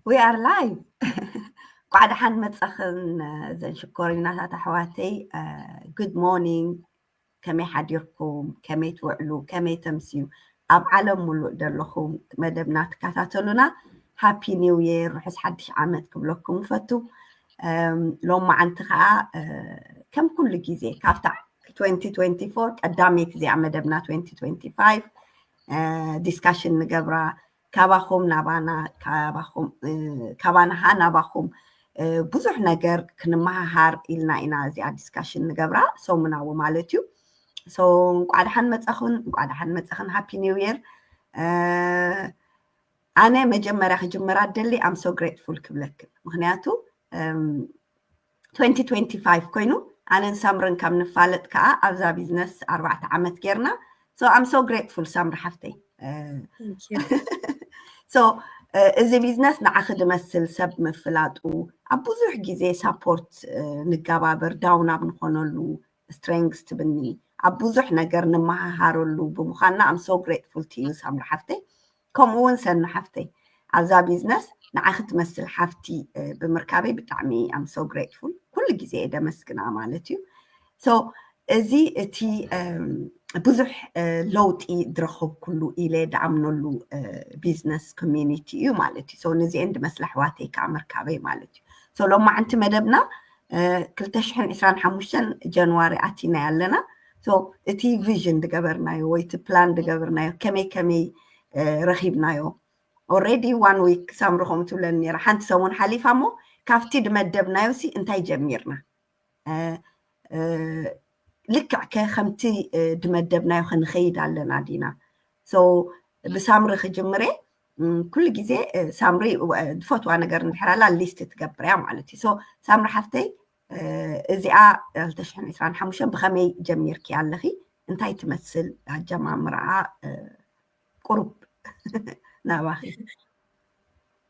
We are live. እንኳዕ ደሓን መጻኽን፣ እዘን ሽኮሪናታት ኣሕዋተይ። Good morning። ከመይ ሓዲርኩም? ከመይ ትውዕሉ? ከመይ ተምስዩ? ኣብ ዓለም ሙሉእ ዘለኹም መደብና ትከታተሉና፣ ሃፒ ኒው የር፣ ርሑስ ሓድሽ ዓመት ክብለኩም እፈቱ። ሎማዓንቲ ከዓ ከም ኩሉ ግዜ ካብታ twenty twenty-four ቀዳመይቲ እዚኣ መደብና twenty twenty-five ዲስካሽን ንገብራ፣ ካባኹም ናባና፣ ካባና ናባኹም ብዙሕ ነገር ክንመሃሃር ኢልና ኢና እዚኣ ዲስካሽን ንገብራ ሰሙናዊ ማለት እዩ። እንቋዕ ደሓን መጻኹን፣ እንቋዕ ደሓን መጻኽን። ሃፒ ኒው የር። ኣነ መጀመርያ ክጅምር ኣደሊ I'm so grateful ክብለክን፣ ምክንያቱ twenty twenty-five ኮይኑ ኣነን ሳምርን ካብ ንፋለጥ ከዓ ኣብዛ ቢዝነስ ኣርባዕተ ዓመት ጌርና። So I'm so grateful ሳምሪ ሓፍተይ። So እዚ ቢዝነስ ንዓኺ ድመስል ሰብ ምፍላጡ፣ ኣብ ብዙሕ ግዜ ሳፖርት ንገባበር፣ ዳውን ኣብ ንኾነሉ ስትሬንግስ ትብኒ፣ ኣብ ብዙሕ ነገር ንመሃሃረሉ ብምዃንና I'm so grateful to you ሳምሪ ሓፍተይ። ከምኡ እውን ሰኒ ሓፍተይ ኣብዛ ቢዝነስ ንዓኺ ትመስል ሓፍቲ ብምርካበይ ብጣዕሚ I'm so grateful። ኩሉ ግዜ እየ ደመስግና ማለት እዩ። So እዚ እቲ ብዙሕ ለውጢ ዝረኸብኩሉ ኢለ ድኣምነሉ ቢዝነስ ኮሚኒቲ እዩ ማለት እዩ። So ነዚአን ድመስላ ኣሕዋተይ ከዓ ምርካበይ ማለት እዩ። So ሎማዓንቲ መደብና ክልተ ሽሕን ዕስራን ሓሙሽተን ጃንዋሪ ኣቲና ኣለና። So እቲ ቪዥን ድገበርናዮ ወይ እቲ ፕላን ድገበርናዮ ከመይ ከመይ ረኺብናዮ? Already one week ሳምሪ ከምኡ ትብለኒ ነይራ፣ ሓንቲ ሰሙን ሓሊፋ እሞ ካብቲ ድመደብናዮ ሲ እንታይ ጀሚርና? ልክዕ ከ ከምቲ ድመደብናዮ ክንኸይድ ኣለና ዲና? So ብሳምሪ ክጅምር እየ። ኩሉ ግዜ ሳምሪ ዝፈትዋ ነገር እንድሕር ኣላ ሊስት ትገብር እያ ማለት እዩ። So ሳምሪ ሓፍተይ እዚኣ ክልተ ሽሕን ዕስራን ሓሙሽተን ብኸመይ ጀሚርኪ ኣለኺ? እንታይ ትመስል ኣጀማምራኣ? ቁሩብ ናባኺ።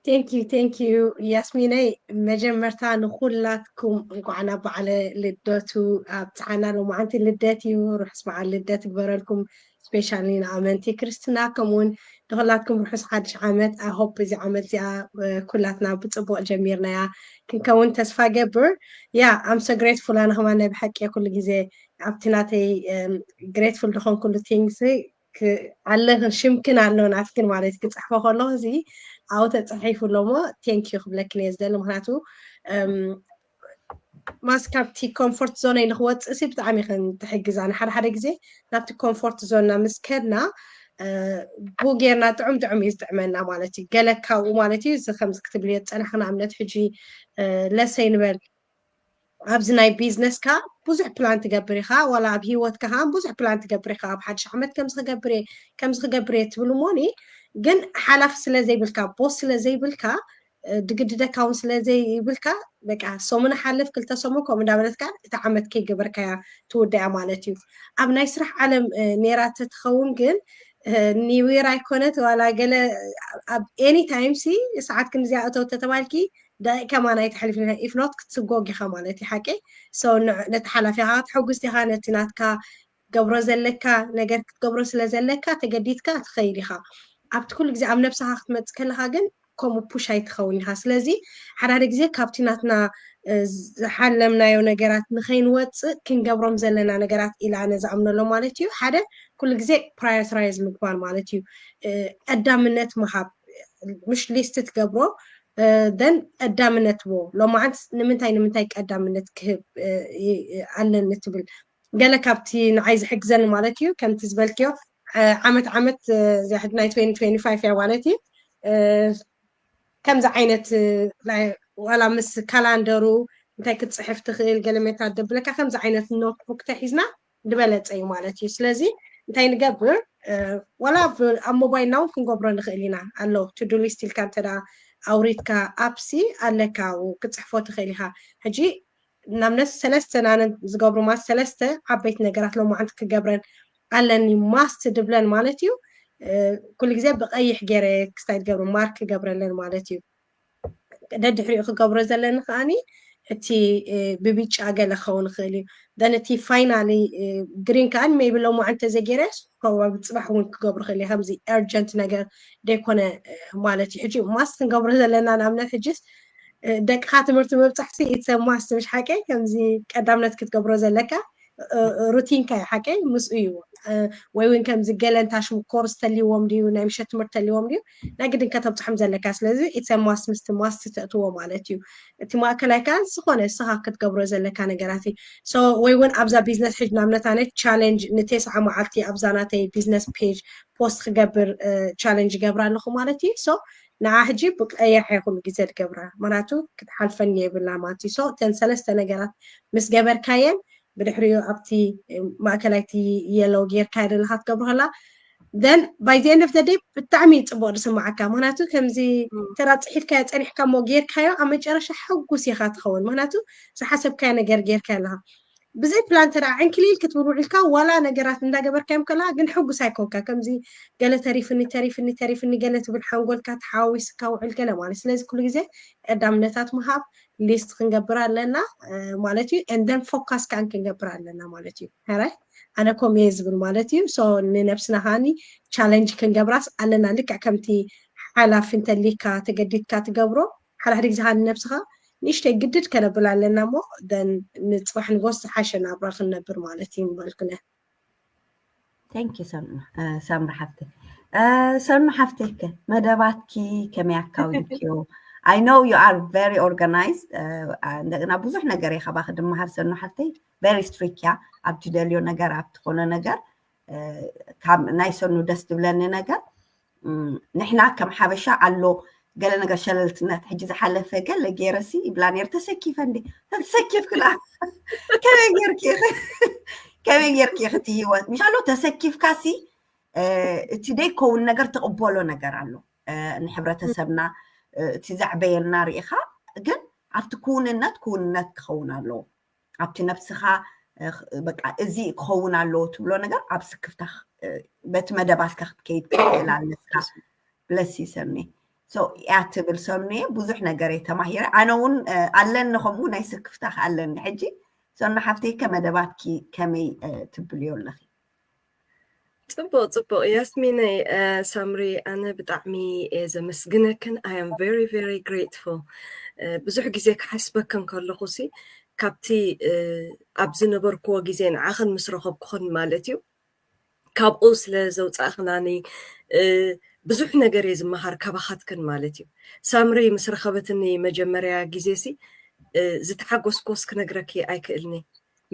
Thank you, thank you ያስሚነይ። መጀመርታ ንኩላትኩም እንኳዕ ናብ በዓለ ልደቱ ኣብፅሓና። ሎማዓንቲ ልደት እዩ። ርሑስ በዓል ልደት ይግበረልኩም። ስፔሻሊ ንኣመንቲ ክርስትና ከምኡውን ንኩላትኩም ርሑስ ሓድሽ ዓመት። I hope እዚ ዓመት እዚኣ ኩላትና ብፅቡቅ ጀሚርናያ ክንከውን ተስፋ ገብር። Yeah, I'm so grateful ኣነ ከማን ናይ ብሓቂ ኩሉ ግዜ ኣብቲ ናተይ ግሬትፉል ዝኾንኩሉ ቲንግስ ኣለኽን ሽምክን ኣሎ ናትክን ማለት ክፅሕፎ ከለኹ እዚ ኣብኡ ተፃሒፉ ኣሎ እሞ ቴንኪዩ ክብለክን እየ ዝደሊ። ምክንያቱ ማስ ካብቲ ኮምፎርት ዞነይ ንክወፅእ ሲ ብጣዕሚ ይኽን ትሕግዝ። ኣነ ሓደ ሓደ ግዜ ናብቲ ኮምፎርት ዞንና ምስ ከድና ብኡ ጌርና ጥዑም ጥዑም እዩ ዝጥዕመና ማለት እዩ። ገለ ካብኡ ማለት እዩ እዚ ከምዚ ክትብልዮ ዝፀናሕክን ኣብነት ሕጂ ለሰይ ንበል ኣብዚ ናይ ቢዝነስካ ብዙሕ ፕላን ትገብር ኢኻ፣ ዋላ ኣብ ሂወትካ ከዓ ብዙሕ ፕላን ትገብር ኢኻ። ኣብ ሓድሽ ዓመት ከምዚ ክገብር እየ ከምዚ ክገብር እየ ትብል እሞኒ ግን ሓላፊ ስለ ዘይብልካ ቦስ ስለ ዘይብልካ ድግድደካ እውን ስለ ዘይብልካ በቃ ሰሙን ሓልፍ ክልተ ሰሙን ከምኡ እንዳበለትካ እቲ ዓመት ከይገበርካያ ትውዳያ ማለት እዩ። ኣብ ናይ ስራሕ ዓለም ኔራ ተትኸውን ግን ኒው ይር ኣይኮነት ዋላ ገለ ኣብ ኤኒ ታይም ሲ ሰዓት ክንዚኣ እተው ተተባልኪ ደቂቅ ከማን ኣይተሕልፍን ኢኻ if not ክትስጎግ ኢኻ ማለት እዩ ሓቂ so ነቲ ሓላፊኻ ክትሕጉስ ኢኻ ነቲ ናትካ ገብሮ ዘለካ ነገር ክትገብሮ ስለ ዘለካ ተገዲድካ ትኸይድ ኢኻ ኣብቲ ኩሉ ግዜ ኣብ ነብስኻ ክትመጽእ ከለኻ ግን ከምኡ ፑሽ ኣይትኸውን ኢኻ ስለዚ ሓደ ሓደ ግዜ ካብቲ ናትና ዝሓለምናዮ ነገራት ንኸይንወፅእ ክንገብሮም ዘለና ነገራት ኢለ ኣነ ዝኣምነሎ ማለት እዩ ሓደ ኩሉ ግዜ ፕራዮሪታይዝ ምግባር ማለት እዩ ቀዳምነት ምሃብ ምሽ ሊስት ትገብሮ then ቀዳምነት ዎ ሎማዓንት ንምንታይ ንምንታይ ቀዳምነት ክህብ ኣለኒ ትብል ገለ ካብቲ ንዓይ ዝሕግዘኒ ማለት እዩ ከምቲ ዝበልክዮ ዓመት ዓመት ዚሕድ ናይ twenty twenty-five እያ ማለት እዩ ከምዚ ዓይነት ዋላ ምስ ካላንደሩ እንታይ ክትፅሕፍ ትኽእል ገለ ሜታ ደብለካ ከምዚ ዓይነት ኖትቡክ ተሒዝና ዝበለፀ እዩ ማለት እዩ ስለዚ እንታይ ንገብር ዋላ ኣብ ሞባይልና እውን ክንገብሮ ንኽእል ኢና ኣሎ ቱዱ ሊስት ኢልካ እንተ ኣውሪድካ ኣፕሲ ኣለካ ክፅሕፎ ትኽእል ኢኻ ሕጂ ናብነት ሰለስተ ናነ ዝገብሩ ማለት ሰለስተ ዓበይቲ ነገራት ሎማዓንቲ ክገብረን ኣለኒ ማስት ድብለን ማለት እዩ ኩሉ ግዜ ብቀይሕ ገይረ ክስታይ ትገብሩ ማርክ ክገብረለን ማለት እዩ ደድሕሪኡ ክገብሮ ዘለኒ ከዓኒ እቲ ብቢጫ ገለ ክኸውን ይኽእል እዩ። ደን እቲ ፋይናሊ ግሪን ከኣ ሜቢ ሎማዕ እንተዘይገይረስ ፕሮባብሊ ፅባሕ እውን ክገብሩ ይኽእል እዩ። ከምዚ ኤርጀንት ነገር ደይኮነ ማለት እዩ። ሕጂ ማስት ክንገብሮ ዘለና ንኣብነት ሕጂስ ደቅኻ ትምህርቲ ምብፃሕሲ ኢትሰ ማስት ምሽ ሓቀይ ከምዚ ቀዳምነት ክትገብሮ ዘለካ ሩቲንካ እዩ ሓቀይ ምስኡ እዩ። ወይ እውን ከምዚ ገለ እንታሽሙ ኮርስ ተልዎም ድዩ ናይ ምሸት ትምህርቲ ተልዎም ድዩ ናይ ግድን ከተብፅሖም ዘለካ። ስለዚ ኢትሰ ማስት ምስቲ ማስት ተእትዎ ማለት እዩ። እቲ ማእከላይ ከኣ ዝኾነ ንስኻ ክትገብሮ ዘለካ ነገራት እዩ። ሶ ወይ እውን ኣብዛ ቢዝነስ ሕጂ ናብነት ኣነ ቻለንጅ ንቴስዓ መዓልቲ ኣብዛ ናተይ ቢዝነስ ፔጅ ፖስት ክገብር ቻለንጅ ይገብር ኣለኹ ማለት እዩ። ሶ ንዓ ሕጂ ብቀያሕ ኩሉ ግዜ ዝገብራ ምክንያቱ ክትሓልፈኒ የብላ ማለት እዩ። ሶ እተን ሰለስተ ነገራት ምስ ገበርካየን ብድሕሪኡ ኣብቲ ማእከላይቲ የሎ ጌርካ ዘለካ ትገብሮ ከላ then by the end of the day ብጣዕሚ እዩ ፅቡቅ ዝስማዓካ። ምክንያቱ ከምዚ ተራ ፅሒፍካዮ ፀኒሕካ እሞ ጌርካዮ ኣብ መጨረሻ ሕጉስ ኢኻ ትኸውን። ምክንያቱ ዝሓሰብካዮ ነገር ጌርካዮ ኣለካ። ብዘይ ፕላን ተራ ዕንክሊል ክትብል ውዒልካ ዋላ ነገራት እንዳገበርካዮም ከላ ግን ሕጉስ ኣይኮንካ። ከምዚ ገለ ተሪፍኒ ተሪፍኒ ተሪፍኒ ገለ ትብል ሓንጎልካ ተሓዋዊስካ ውዕል ገለ ማለት። ስለዚ ኩሉ ግዜ ቀዳምነታት ምሃብ ሊስት ክንገብር ኣለና ማለት እዩ። And then ፎካስ ከኣን ክንገብር ኣለና ማለት እዩ። ረ ኣነ ኮም እየ ዝብል ማለት እዩ። ሶ ንነብስና ከኣኒ ቻለንጅ ክንገብራስ ኣለና። ልክዕ ከምቲ ሓላፊ እንተሊካ ተገዲድካ ትገብሮ ሓድሕድ ግዜ ከኣ ንነብስኻ ንእሽተይ ግድድ ከነብል ኣለና እሞ then ንፅባሕ ንጎስ ዝሓሸ ናብራ ክንነብር ማለት እዩ ምበልኩነ። Thank you ሰኑ ሳምሪ ሓፍቲ። ሰኑ ሓፍተይከ መደባትኪ ከመይ ኣካዊድክዮ? I know you are very organized። እንደገና ብዙሕ ነገር እየ ካባኺ ድመሃር ሰኑ ሓፍተይ። Very strict እያ ኣብ ትደልዮ ነገር ኣብ ትኾኖ ነገር። ካብ ናይ ሰኑ ደስ ትብለኒ ነገር ንሕና ከም ሓበሻ ኣሎ ገለ ነገር ሸለልትነት ሕጂ ዝሓለፈ ገለ ገይረሲ ይብላ ነይረ ተሰኪፈ እንዲ ተሰኪፍክላ ከመይ ጌርኪ ከመይ ጌርኪ እቲ ህይወት ምሻሎ ተሰኪፍካሲ እቲ ደይከውን ነገር ትቕበሎ ነገር ኣሎ ንሕብረተሰብና እቲ ዘዕበየና ርኢኻ ግን ኣብቲ ክውንነት ክውንነት ክኸውን ኣለዎ ኣብቲ ነብስኻ በቃ እዚ ክኸውን ኣለዎ ትብሎ ነገር ኣብ ስክፍታ በቲ መደባትካ ክትከይድ ክትክእል ኣለካ ብለሲ ሰምኒ እያ ትብል ሰምኒ ብዙሕ ነገር እየ ተማሂረ ኣነ እውን ኣለኒ ከምኡ ናይ ስክፍታ ኣለኒ ሕጂ ሰኑ ሓፍተይከ መደባትኪ ከመይ ትብልዮ ኣለኺ ፅቡቅ ፅቡቅ ያስሚነይ ሳምሪ ኣነ ብጣዕሚ እየ ዘመስግነክን I am very very grateful ብዙሕ ግዜ ክሓስበክን ከለኹ ሲ ካብቲ ኣብ ዝነበርክዎ ግዜ ንዓኽን ምስ ረኸብኩኽን ማለት እዩ ካብኡ ስለ ዘውፃእኽናኒ ብዙሕ ነገር እየ ዝመሃር ካባኻትክን ማለት እዩ ሳምሪ ምስ ረኸበትኒ መጀመርያ ግዜ ሲ ዝተሓጎስኮስ ክነግረኪ ኣይክእልኒ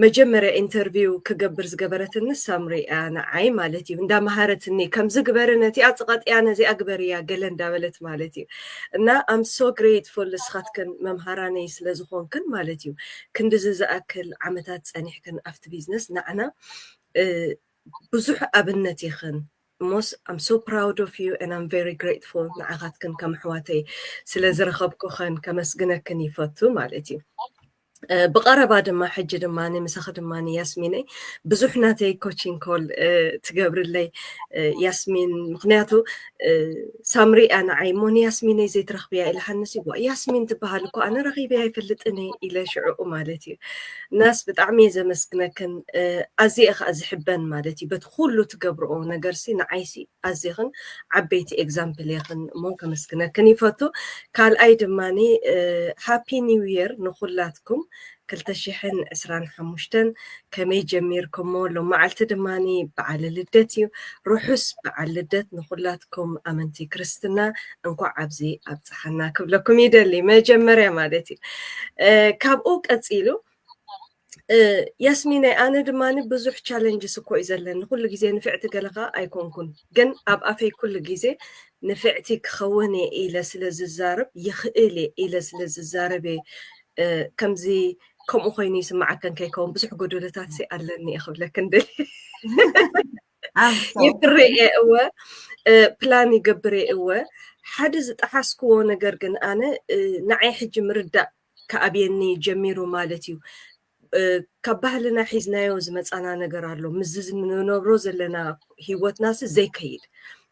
መጀመርያ ኢንተርቪው ክገብር ዝገበረትኒ ሳምሪ እያ ንዓይ ማለት እዩ እንዳመሃረትኒ ከምዚ ግበሪ ነቲኣ ፅቐጥያ ነዚኣ ግበርያ ገለ እንዳበለት ማለት እዩ እና I'm so grateful ንስኻትክን መምሃራነይ ስለዝኾንክን ማለት እዩ ክንድዚ ዝኣክል ዓመታት ፀኒሕክን ኣብቲ ቢዝነስ ንዓና ብዙሕ ኣብነት ኢኽን እሞስ I'm so proud of you and I'm very grateful ንዓኻትክን ከም ኣሕዋተይ ስለ ዝረኸብኩኸን ከመስግነክን ይፈቱ ማለት እዩ ብቐረባ ድማ ሕጂ ድማ ምሳኺ ድማ ያስሚነይ ብዙሕ ናተይ ኮቺን ኮል ትገብርለይ ያስሚን ምክንያቱ ሳምሪ እያ ንዓይ እሞ ንያስሚነይ ዘይትረኽብያ ኢልሃንስ ይዋ ያስሚን ትበሃል እኮ ኣነ ረኺበያ ኣይፈልጥን ኢለ ሽዕኡ ማለት እዩ ናስ ብጣዕሚ እየ ዘመስግነክን ኣዝየ ከዓ ዝሕበን ማለት እዩ በቲ ኩሉ ትገብርኦ ነገርሲ ንዓይሲ ኣዝኽን ዓበይቲ ኤግዛምፕል ኢኽን እሞ ከመስግነክን ይፈቱ ካልኣይ ድማ ሃፒ ኒው የር ንኩላትኩም ክልተ ሽሕን ዕስራን ሓሙሽተን ከመይ ጀሚርኩሞ ሎመዓልቲ ድማ በዓል ልደት እዩ ርሑስ በዓል ልደት ንኩላትኩም ኣመንቲ ክርስትና እንኳዕ ኣብዚ ኣብፀሓና ክብለኩም ይደሊ መጀመርያ ማለት እዩ ካብኡ ቀፂሉ ያስሚነይ ኣነ ድማ ብዙሕ ቻለንጅስ እኮ እዩ ዘለኒ ኩሉ ግዜ ንፍዕቲ ገለኻ ኣይኮንኩን ግን ኣብ ኣፈይ ኩሉ ግዜ ንፍዕቲ ክኸውን እየ ኢለ ስለ ዝዛረብ ይኽእል እየ ኢለ ስለ ዝዛረብ እየ ከምዚ ከምኡ ኮይኑ ይስማዓከን ከይከውን ብዙሕ ጎደሎታት ሲ ኣለኒ እየ ክብለክን ደል ይፍርእ እየ እወ ፕላን ይገብር እየ እወ ሓደ ዝጠሓስክዎ ነገር ግን ኣነ ንዓይ ሕጂ ምርዳእ ክኣብየኒ ጀሚሩ ማለት እዩ ካብ ባህልና ሒዝናዮ ዝመፃና ነገር ኣሎ ምስዚ ንነብሮ ዘለና ሂወትናሲ ዘይከይድ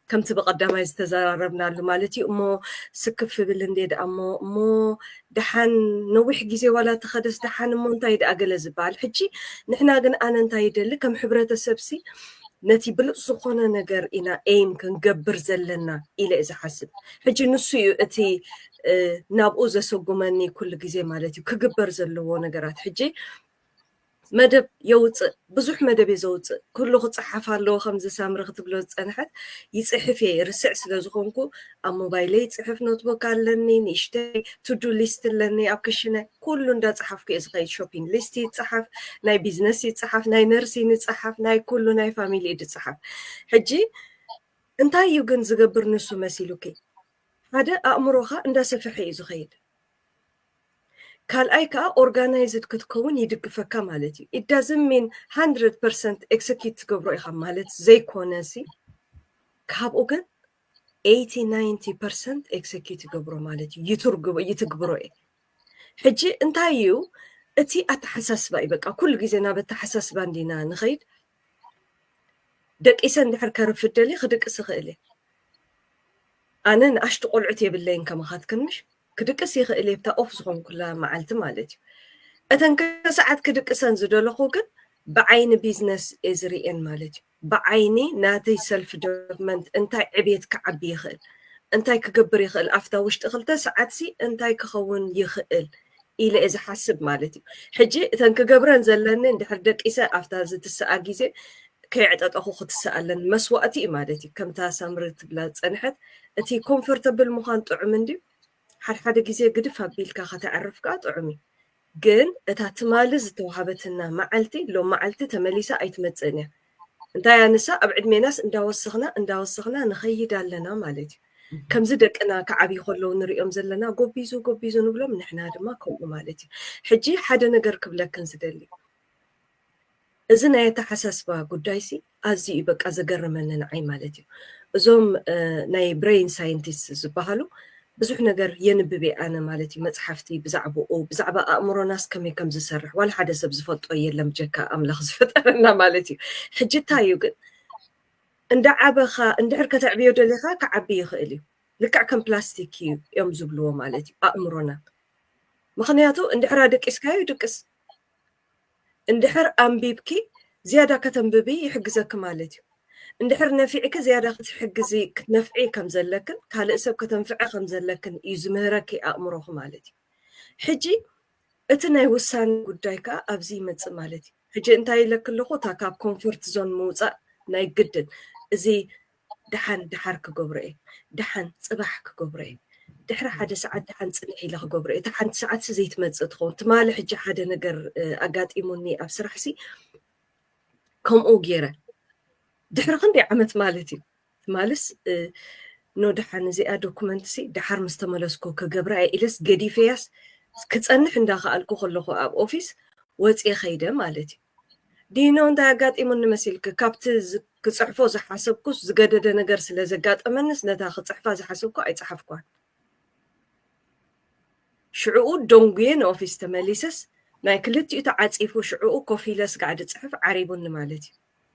ከምቲ ብቐዳማይ ዝተዘራረብናሉ ማለት እዩ። እሞ ስክፍ ብል እንዴ ደኣ እሞ፣ እሞ ደሓን ነዊሕ ግዜ ዋላ ተኸደስ ደሓን እሞ እንታይ ደኣ ገለ ዝበሃል። ሕጂ ንሕና ግን ኣነ እንታይ ይደሊ ከም ሕብረተሰብሲ ነቲ ብሉጽ ዝኾነ ነገር ኢና ኤም ክንገብር ዘለና ኢለ እየ ዝሓስብ። ሕጂ ንሱ እዩ እቲ፣ እ፣ ናብኡ ዘሰጉመኒ ኩሉ ግዜ ማለት እዩ፣ ክግበር ዘለዎ ነገራት። ሕጂ መደብ የውፅእ፣ ብዙሕ መደብ እየ ዘውፅእ። ኩሉ ክፀሓፍ ኣለዎ፣ ከምዚ ሳምሪ ክትብሎ ዝፀንሐት ይፅሕፍ እየ፣ ርስዕ ስለ ዝኾንኩ ኣብ ሞባይለይ ይፅሕፍ፣ ኖትቡክ ኣለኒ፣ ንእሽተይ ቱዱ ሊስት ኣለኒ ኣብ ክሽነ፣ ኩሉ እንዳፀሓፍኩ እየ ዝኸይድ። ሾፒንግ ሊስት ይፀሓፍ፣ ናይ ቢዝነስ ይፀሓፍ፣ ናይ ነርሲን ይፀሓፍ፣ ናይ ኩሉ ናይ ፋሚሊ እዩ ዝፀሓፍ። ሕጂ እንታይ እዩ ግን ዝገብር ንሱ መሲሉኪ? ሓደ ኣእምሮኻ እንዳሰፈሐ እዩ ዝኸይድ። ካልኣይ ከዓ ኦርጋናይዝድ ክትከውን ይድግፈካ ማለት እዩ። It doesn't mean hundred percent execute ትገብሮ ኢኻ ማለት ዘይኮነ ሲ፣ ካብኡ ግን eighty ninety percent execute ይገብሮ ማለት እዩ። ይትርግቦ፣ ይትግብሮ እየ። ሕጂ እንታይ እዩ እቲ ኣተሓሳስባ እዩ። በቃ ኩሉ ግዜ ናብ ኣተሓሳስባ እንዲና ንኸይድ። ደቂሰ እንድሕር ከርፍድ ደልየ ክድቅስ እኽእል እየ። ኣነ ንኣሽቱ ቆልዑት የብለይን ከማኻትክን ምሽ? ክድቅስ ይኽእል እየ፣ ብታ ኦፍ ዝኾንኩላ መዓልቲ ማለት እዩ። እተን ክልተ ሰዓት ክድቅሰን ዝደለኹ ግን ብዓይኒ ቢዝነስ እየ ዝርእየን ማለት እዩ። ብዓይኒ ናተይ ሰልፍ ዴቨሎፕመንት እንታይ ዕብየት ክዓቢ ይኽእል፣ እንታይ ክገብር ይኽእል፣ ኣብታ ውሽጢ ክልተ ሰዓትሲ እንታይ ክኸውን ይኽእል ኢለ እየ ዝሓስብ ማለት እዩ። ሕጂ እተን ክገብረን ዘለኒ እንድሕር ደቂሰ ኣብታ ዝትስኣ ግዜ ከየዕጠጠኹ ክትስኣለን መስዋእቲ እዩ ማለት እዩ። ከምታ ሳምሪ ትብላ ዝጸንሐት እቲ ኮምፎርተብል ምዃን ጥዑም እንድዩ። ሓድሓደ ግዜ ግድፍ ኣቢልካ ከተዕርፍ ከኣ ጥዑም እዩ። ግን እታ ትማሊ ዝተዋሃበትና መዓልቲ ሎም መዓልቲ ተመሊሳ ኣይትመጽእን እያ። እንታይ ኣንሳ ኣብ ዕድሜናስ እንዳወሰኽና እንዳወሰኽና ንኸይድ ኣለና ማለት እዩ። ከምዚ ደቅና ክዓብዩ ከለዉ ንሪኦም ዘለና ጎቢዙ ጎቢዙ ንብሎም፣ ንሕና ድማ ከምኡ ማለት እዩ። ሕጂ ሓደ ነገር ክብለክን ዝደሊ፣ እዚ ናይ ኣተሓሳስባ ጉዳይሲ ኣዝዩ እዩ በቃ ዘገርመኒ ንዓይ ማለት እዩ። እዞም፣ እ፣ ናይ ብሬን ሳይንቲስት ዝበሃሉ ብዙሕ ነገር የንብብ እየ ኣነ ማለት እዩ፣ መጽሓፍቲ ብዛዕባኡ፣ ብዛዕባ ኣእምሮናስ ከመይ ከም ዝሰርሕ ዋላ ሓደ ሰብ ዝፈልጦ የለን ብጀካ ኣምላኽ ዝፈጠረና ማለት እዩ። ሕጂ እንታይ እዩ ግን እንዳዓበኻ እንድሕር ከተዕብዮ ደሊኻ ክዓቢ ይኽእል እዩ። ልክዕ ከም ፕላስቲክ እዩ እዮም ዝብልዎ ማለት እዩ ኣእምሮና። ምኽንያቱ እንድሕር ኣደቂስካዮ ይድቅስ። እንድሕር ኣንቢብኪ ዝያዳ ከተንብቢ ይሕግዘኪ ማለት እዩ። እንድሕር ነፊዕኪ ዝያዳ ክትሕግዚ ክትነፍዒ ከም ዘለክን ካልእ ሰብ ከተንፍዐ ከም ዘለክን እዩ ዝምህረኪ ኣእምሮኺ ማለት እዩ። ሕጂ እቲ ናይ ውሳኔ ጉዳይ ከኣ ኣብዚ ይመጽእ ማለት እዩ። ሕጂ እንታይ ኢለኪ ኣለኹ? እታ ካብ ኮምፎርት ዞን ምውጻእ ናይ ግድን። እዚ ደሓን ደሓር ክገብሮ እየ፣ ደሓን ጽባሕ ክገብሮ እየ፣ ድሕሪ ሓደ ሰዓት ደሓን ጽንሕ ኢለ ክገብሮ እየ። እታ ሓንቲ ሰዓትሲ ዘይትመጽእ ትኸውን። ትማሊ ሕጂ ሓደ ነገር፣ እ፣ ኣጋጢሙኒ ኣብ ስራሕሲ፣ ከምኡ ገይረ። ድሕሪ ክንደይ ዓመት ማለት እዩ? ትማልስ፣ እ፣ ኖ ደሓን እዚኣ ዶኩመንትሲ ደሓር ምስ ተመለስኩ ክገብራ እየ ኢለስ ገዲፈያስ ክጸንሕ እንዳኸኣልኩ ከለኹ ኣብ ኦፊስ ወጽየ ኸይደ ማለት እዩ። ዲኖ እንታይ ኣጋጢሙኒ መሲልክ? ካብቲ ዝ-፣ ክጽሕፎ ዝሓሰብኩስ ዝገደደ ነገር ስለ ዘጋጠመንስ ነታ ክጽሕፋ ዝሓሰብኩ ኣይጸሓፍኳን። ሽዕኡ ደንጉየ ንኦፊስ ተመሊሰስ ናይ ክልቲኡ ተዓጺፉ ሽዕኡ ኮፍ ኢለ ስጋዕ ድጽሕፍ ዓሪቡኒ ማለት እዩ።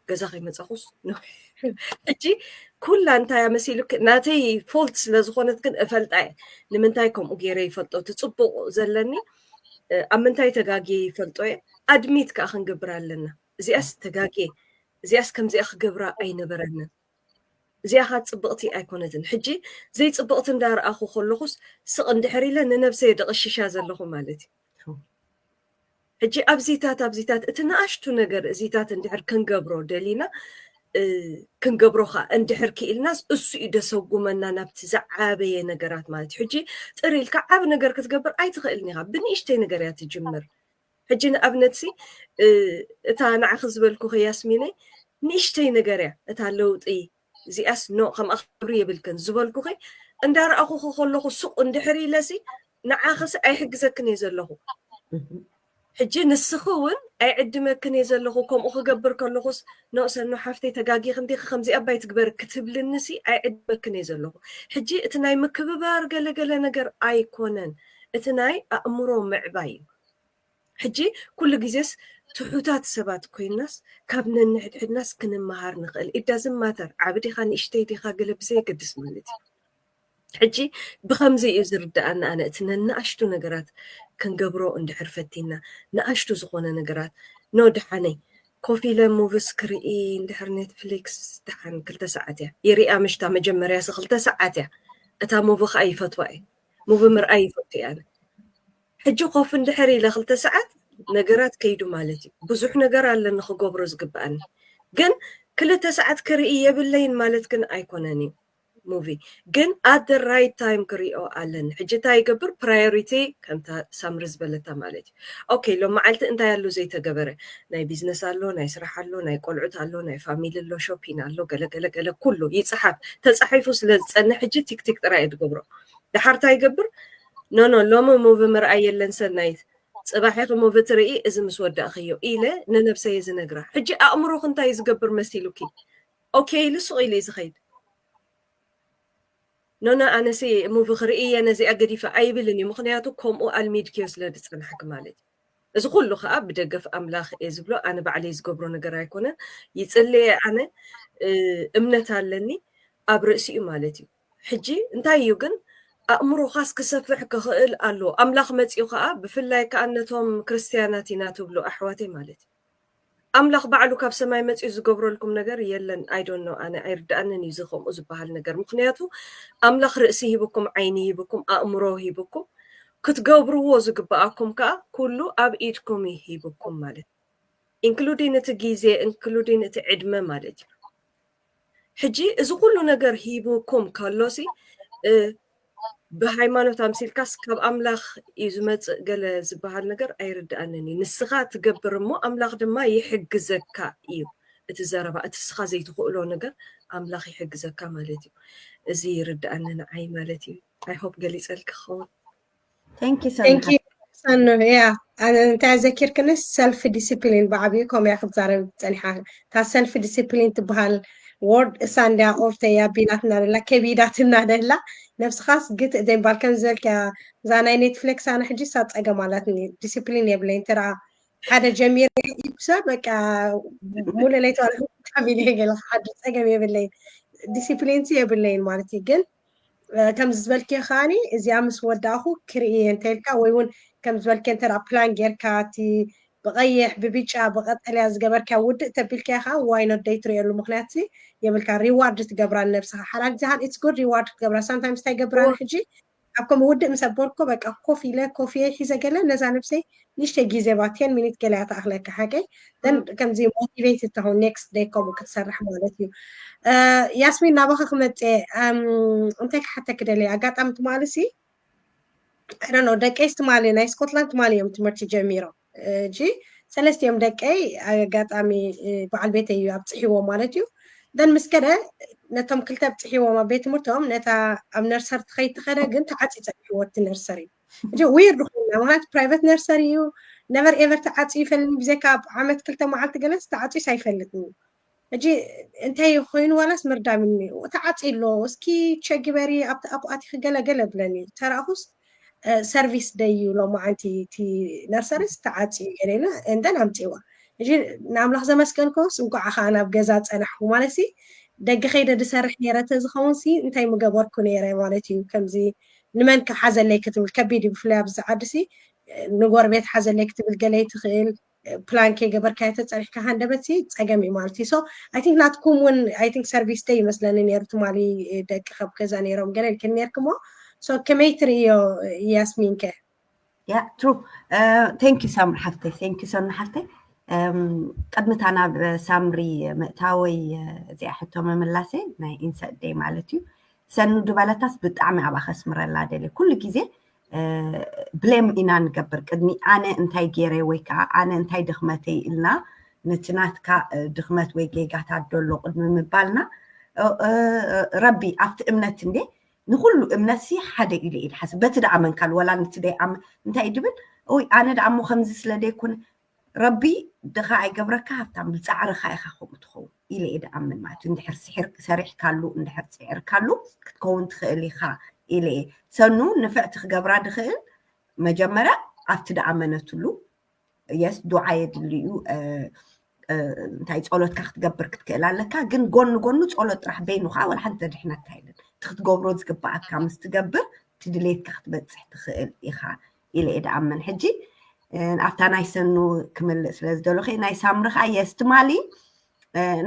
ገዛ ከይመጻኹስ ነዊሕ። ሕጂ ኩላ እንታይ መሲሉክ? ናተይ ፎልት ስለ ዝኾነት ግን እፈልጣ እየ። ንምንታይ ከምኡ ገይረ ይፈልጦ? እቲ ጽቡቕ ዘለኒ፣ እ፣ ኣብ ምንታይ ተጋግየ ይፈልጦ እየ። ኣድሚት ከኣ ክንገብር ኣለና። እዚኣስ ተጋግየ፣ እዚኣስ ከምዚኣ ክገብራ ኣይነበረንን። እዚኣ ኸኣ ጽብቕቲ ኣይኮነትን። ሕጂ ዘይጽብቕቲ እንዳረኣኹ ከለኹስ ስቕ እንድሕር ኢለ ንነብሰይ ደቕሽሻ ዘለኹ ማለት እዩ። ሕጂ ኣብዚታት፣ ኣብዚታት እቲ ንኣሽቱ ነገር እዚታት እንድሕር ክንገብሮ ደሊና፣ እ፣ ክንገብሮ ኸኣ እንድሕር ክኢልናስ እሱ እዩ ደሰጉመና ናብቲ ዝዓበየ ነገራት ማለት እዩ። ሕጂ ጥር ኢልካ ዓቢ ነገር ክትገብር ኣይትኽእልን ኢኻ። ብንእሽተይ ነገር እያ ትጅምር። ሕጂ ንኣብነትሲ፣ እ፣ እታ ንዓኺ ዝበልኩኺ ያስሚነይ ንእሽተይ ነገር እያ እታ ለውጢ። እዚኣስ ኖ ከምኣ ክገብሪ የብልክን ዝበልኩኺ እንዳረኣኹኺ ከለኹ ሱቕ እንድሕር ኢለሲ ንዓኽሲ ኣይሕግዘክን እየ ዘለኹ። ሕጂ ንስኺ እውን ኣይዕድመክን እየ ዘለኹ። ከምኡ ክገብር ከለኹስ ኖ ሰኑ ሓፍተይ ተጋጊኺ እንዲኺ ከምዚ ኣባይ ትግበሪ ክትብልንሲ ኣይዕድመክን እየ ዘለኹ። ሕጂ እቲ ናይ ምክብባር ገለገለ ነገር ኣይኮነን። እቲ ናይ ኣእምሮ ምዕባይ እዩ። ሕጂ ኩሉ ግዜስ ትሑታት ሰባት ኮይናስ ካብ ነንሕድሕድናስ ክንመሃር ንኽእል። It doesn't matter፣ ዓቢ ዲኻ ንእሽተይ ዲኻ ገለ ብዘየገድስ ማለት እዩ። ሕጂ ብኸምዚ እዩ ዝርድኣኒ ኣነ፣ እቲ ነንኣሽቱ ነገራት ክንገብሮ እንድሕር ፈቲና፣ ንኣሽቱ ዝኾነ ነገራት፣ ኖ ደሓነይ ኮፍ ኢለ ሙቭስ ክርኢ እንድሕር ኔትፍሊክስ ደሓን ክልተ ሰዓት እያ ይሪኣ፣ ምሽታ መጀመርያሲ ክልተ ሰዓት እያ። እታ ሙቭ ከኣ ይፈትዋ እየ፣ ሙቭ ምርኣይ ይፈቱ እየ ኣነ። ሕጂ ኮፍ እንድሕር ኢለ ክልተ ሰዓት ነገራት ከይዱ ማለት እዩ። ብዙሕ ነገር ኣለኒ ክገብሮ ዝግብኣኒ፣ ግን ክልተ ሰዓት ክርኢ የብለይን ማለት ግን ኣይኮነን እዩ። ሙቪ ግን at the right time ክሪኦ ኣለኒ። ሕጂ እንታይ ይገብር? ፕራዮሪቲ ከምታ ሳምሪ ዝበለታ ማለት እዩ። ኦኬ፣ ሎም መዓልቲ እንታይ ኣሎ ዘይተገበረ? ናይ ቢዝነስ ኣሎ፣ ናይ ስራሕ ኣሎ፣ ናይ ቆልዑት ኣሎ፣ ናይ ፋሚሊ ኣሎ፣ ሾፒን ኣሎ፣ ገለ ገለ ገለ ኩሉ ይጽሓፍ። ተጻሒፉ ስለ ዝጸንሕ ሕጂ ቲክቲክ ጥራይ እየ ዝገብሮ። ድሓር እንታይ ይገብር? ኖ ኖ፣ ሎሚ ሙቪ ምርኣይ የለን ሰናይት፣ ጽባሕ ኢኺ ሙቪ ትርኢ፣ እዚ ምስ ወዳእኽዮ ኢለ ንነብሰይ ዝነግራ። ሕጂ ኣእምሮኺ እንታይ ዝገብር መሲሉኪ? ኦኬ ኢሉ ሱቕ ኢሉ እዩ ዝኸይድ። ኖ ኖ፣ ኣነሲ ሙቪ ክርኢ እየ ነዚኣ ገዲፈ ኣይብልን እዩ። ምኽንያቱ ከምኡ ኣልሚድክዮ ስለ ዝጸናሕኪ ማለት እዩ። እዚ ኩሉ ከኣ ብደገፍ ኣምላኽ እየ ዝብሎ። ኣነ ባዕለይ ዝገብሮ ነገር ኣይኮነን። ይጽልየ ኣነ፣ እ፣ እምነት ኣለኒ ኣብ ርእሲኡ ማለት እዩ። ሕጂ እንታይ እዩ ግን ኣእምሮኻስ ክሰፍሕ ክኽእል ኣለዎ። ኣምላኽ መጺኡ ከኣ ብፍላይ ከኣ ነቶም ክርስትያናት ኢና ትብሉ ኣሕዋተይ ማለት እዩ። ኣምላኽ ባዕሉ ካብ ሰማይ መጺኡ ዝገብረልኩም ነገር የለን። I don't know፣ ኣነ ኣይርድኣንን እዩ እዚ ከምኡ ዝበሃል ነገር። ምኽንያቱ ኣምላኽ ርእሲ ሂብኩም፣ ዓይኒ ሂብኩም፣ ኣእምሮ ሂብኩም፣ ክትገብርዎ ዝግብኣኩም ከኣ ኩሉ ኣብ ኢድኩም እዩ ሂብኩም ማለት እዩ። ኢንክሉዲን እቲ ግዜ፣ ኢንክሉዲን እቲ ዕድመ ማለት እዩ። ሕጂ እዚ ኩሉ ነገር ሂቡኩም ከሎሲ፣ እ፣ ብሃይማኖት ኣምሲልካስ ካብ ኣምላኽ እዩ ዝመጽእ ገለ ዝበሃል ነገር ኣይርድኣንን እዩ። ንስኻ ትገብር እሞ ኣምላኽ ድማ ይሕግዘካ እዩ። እቲ ዘረባ፣ እቲ ንስኻ ዘይትኽእሎ ነገር ኣምላኽ ይሕግዘካ ማለት እዩ። እዚ ይርድኣኒ ንዓይ ማለት እዩ። I hope ገሊጸልኪ ክኸውን። Thank you so Thank much። you ሰኑ። ያ፣ ኣነ እንታይ ዘኪርክንስ ሰልፍ ዲሲፕሊን ብዓብዩ ከምያ ክትዛረብ ጸኒሓ። እታ ሰልፍ ዲሲፕሊን ትበሃል ወርድ እሳ እንድያ ኦርተያ ቢላትና ደላ፣ ከቢዳትና ደላ። ነብስኻስ ግትእ ዘይምባል ከም ዝበልክያ፣ እዛ ናይ ኔትፍሊክስ ኣነ ሕጂ እሳ ጸገም ኣላትኒ። ዲሲፕሊን የብለይን። እንተ ደኣ ሓደ ጀሚረ ኢብሰ በቃ ሙሉ ለይቲ ዋላ ሓሚለ ገለ ክሓድር ጸገም የብለይን። ዲሲፕሊን ሲ የብለይን ማለት እዩ። ግን እ፣ ከምዚ ዝበልክዮ ከዓኒ እዚኣ ምስ ወዳእኹ ክርኢ እየ እንተ ኢልካ፣ ወይ እውን ከምዚ ዝበልክዮ እንተ ደኣ ፕላን ጌርካ፣ እቲ ብቐይሕ፣ ብብጫ፣ ብቐጠልያ ዝገበርካ ውድእ ተቢልካዮ ከዓ፣ ዋይ ኖት ደይ ትርእየሉ? ምኽንያት ሲ የብልካ፣ ሪዋርድ ትገብራ ንነብስኻ። ሓዳር ግዜ ከዓ ኢትስ ጉድ ሪዋርድ ክትገብራ። ሳምታይምስ እንታይ ይገብር ኣነ ሕጂ፣ ኣብ ከምኡ ውድእ ምስ ኣበልኩ፣ በቃ ኮፍ ኢለ፣ ኮፍየ ሒዘ ገለ ነዛ ነብሰይ ንእሽተይ ግዜ ባ፣ ቴን ሚኒት ገለ እያ ትኣኽለካ ሓቀይ። Then ከምዚ ሞቲቬትድ ትኸውን ኔክስት ደይ ከምኡ ክትሰርሕ ማለት እዩ። እ፣ ያስሚን ናባኻ ክመጽእ እየ። እም፣ እንታይ ክሓተኪ ደልየ? ኣጋጣሚ ትማሊ ሲ፣ I don't know፣ ደቀይስ ትማሊ ናይ ስኮትላንድ ትማሊ እዮም ትምህርቲ ጀሚሮም። እ፣ ሕጂ ሰለስቲኦም ደቀይ ኣጋጣሚ፣ እ፣ በዓል ቤተይ እዩ ኣብጽሕዎ ማለት እዩ። Then ምስ ከደ ነቶም ክልተ ኣብጽሕዎም ኣብ ቤት ትምህርቶም፣ ነታ ኣብ ነርሰሪ ትኸይድ ትኸደ ግን ተዓጽዩ ጸኒሕዎ እቲ ነርሰሪ። ሕጂ ዊርድ ኮይና፣ ምኽንያቱ ፕራይቬት ነርሰሪ እዩ፣ ነቨር ኤቨር ተዓጽዩ ይፈልጥኒ፣ ብዘይካ ኣብ ዓመት ክልተ መዓልቲ ገለስ ተዓጽዩስ ኣይፈልጥን። ሕጂ እንታይ ኮይኑ ዋላስ ምርዳም እኒኦ፣ ተዓጽዩ ኣሎ፣ እስኪ ቸክ ግበሪ፣ ኣብቲ ኣፕ ኣቲኺ ገለ ገለ ብለኒ። ተራእኹስ፣ እ፣ ሰርቪስ ደይ እዩ ሎማዓንቲ፣ እቲ ነርሰሪስ ተዓጽዩ ገለ ኢለ፣ and then ኣምጽዋ። ሕጂ ንኣምላኽ ዘመስገንኩስ እንኳዕ ኸዓ ናብ ገዛ ጸናሕኩ። ማለት ሲ ደገ ከይደ ድሰርሕ ነይረ ተዝኸውን ሲ እንታይ ምገበርኩ ነይረ ማለት እዩ። ከምዚ ንመን ክሓዘለይ ክትብል ከቢድ እዩ። ብፍላይ ኣብዚ ዓዲ ሲ ንጎረቤት ሓዘለይ ክትብል ገለ ትኽእል፣ ፕላን ከይገበርካዮ ተጸኒሕካ ሃንደበት ሲ ጸገም እዩ ማለት እዩ። So I think ናትኩም እውን፣ I think ሰርቪስ ደይ ይመስለኒ ነይሩ ትማሊ፣ ደቂ ካብ ገዛ ነይሮም ገለ ኢልክን ነይርክሞ። So ከመይ ትርእዮ ያስሚን ከ? ያ ትሩ። Thank you ሳምሪ ሓፍተይ፣ thank you ሰኑ ሓፍተይ። እም፣ ቅድሚ እታ ናብ ሳምሪ ምእታወይ፣ እዚኣ ሕቶ ምምላሰይ ናይ ኢንሰት ደይ ማለት እዩ። ሰኑ ድበለታስ ብጣዕሚ ኣብኣ ከስምረላ ደልየ። ኩሉ ግዜ፣ እ፣ ብሌም ኢና ንገብር። ቅድሚ ኣነ እንታይ ገይረ ወይ ከዓ ኣነ እንታይ ድኽመተይ ኢልና ነቲ ናትካ፣ እ፣ ድኽመት ወይ ጌጋታት ደሎ ቅድሚ ምባልና፣ እ፣ እ፣ እ፣ ረቢ ኣብቲ እምነት እንዴ ንኹሉ እምነት ሲ ሓደ ኢለ ኢለ ሓስብ። በቲ ደኣ መንካል ወላ ነቲ ደይ ኣም-፣ እንታይ ድብል? ኦይ ኣነ ደኣ እሞ ከምዚ ስለ ደይኮነ ረቢ ድኻ ኣይገብረካ ሃብታም፣ ብጻዕርኻ ኢኻ ከምኡ ትኸውን ኢለ እየ ድኣምን ማለት እዩ። እንድሕር ስሒር ሰሪሕካሉ፣ እንድሕር ጽዒርካሉ ክትከውን ትኽእል ኢኻ ኢለ እየ። ሰኑ ንፍዕቲ ክገብራ ድኽእል መጀመርያ ኣብቲ ድኣመነትሉ የስ ዱዓ የድልዩ እንታይ ጸሎትካ ክትገብር ክትክእል ኣለካ። ግን ጎኒ ጎኑ ጸሎት ጥራሕ በይኑ ከዓ ወላ ሓንቲ ዘድሕነካ የለን። እቲ ክትገብሮ ዝግባኣካ ምስ ትገብር እቲ ድሌትካ ክትበፅሕ ትኽእል ኢኻ ኢለ እየ ድኣምን። ሕጂ ኣብታ ናይ ሰኑ ክምልእ ስለ ዝደለኹ ናይ ሳምሪ ከዓ የስ ትማሊ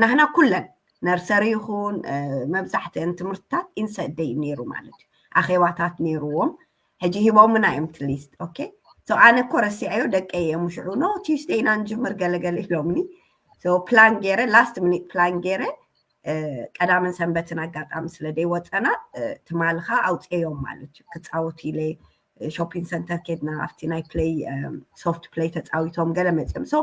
ናህና ኩለን ነርሰሪ ይኹን መብዛሕትአን ትምህርትታት ኢንሰደይ ነይሩ ማለት እዩ። ኣኼባታት ነይርዎም። ሕጂ ሂቦምና እዮም እቲ ሊስት። ኦኬ ሶ ኣነ እኮ ረሲዐዮ ደቀይ እዮም ሽዑ ኖ ቲስደይ ኢና ንጅምር ገለገለ ኢሎምኒ። ፕላን ገይረ ላስት ሚኒት ፕላን ገይረ ቀዳምን ሰንበትን ኣጋጣሚ ስለ ደይወፀና ትማልኻ ኣውፅኤዮም ማለት እዩ። ክፃወቱ ኢለ ሾፒንግ ሰንተር ኬድና ኣብቲ ናይ ፕለይ ሶፍት ፕለይ ተፃዊቶም ገለ መፅኦም ሶ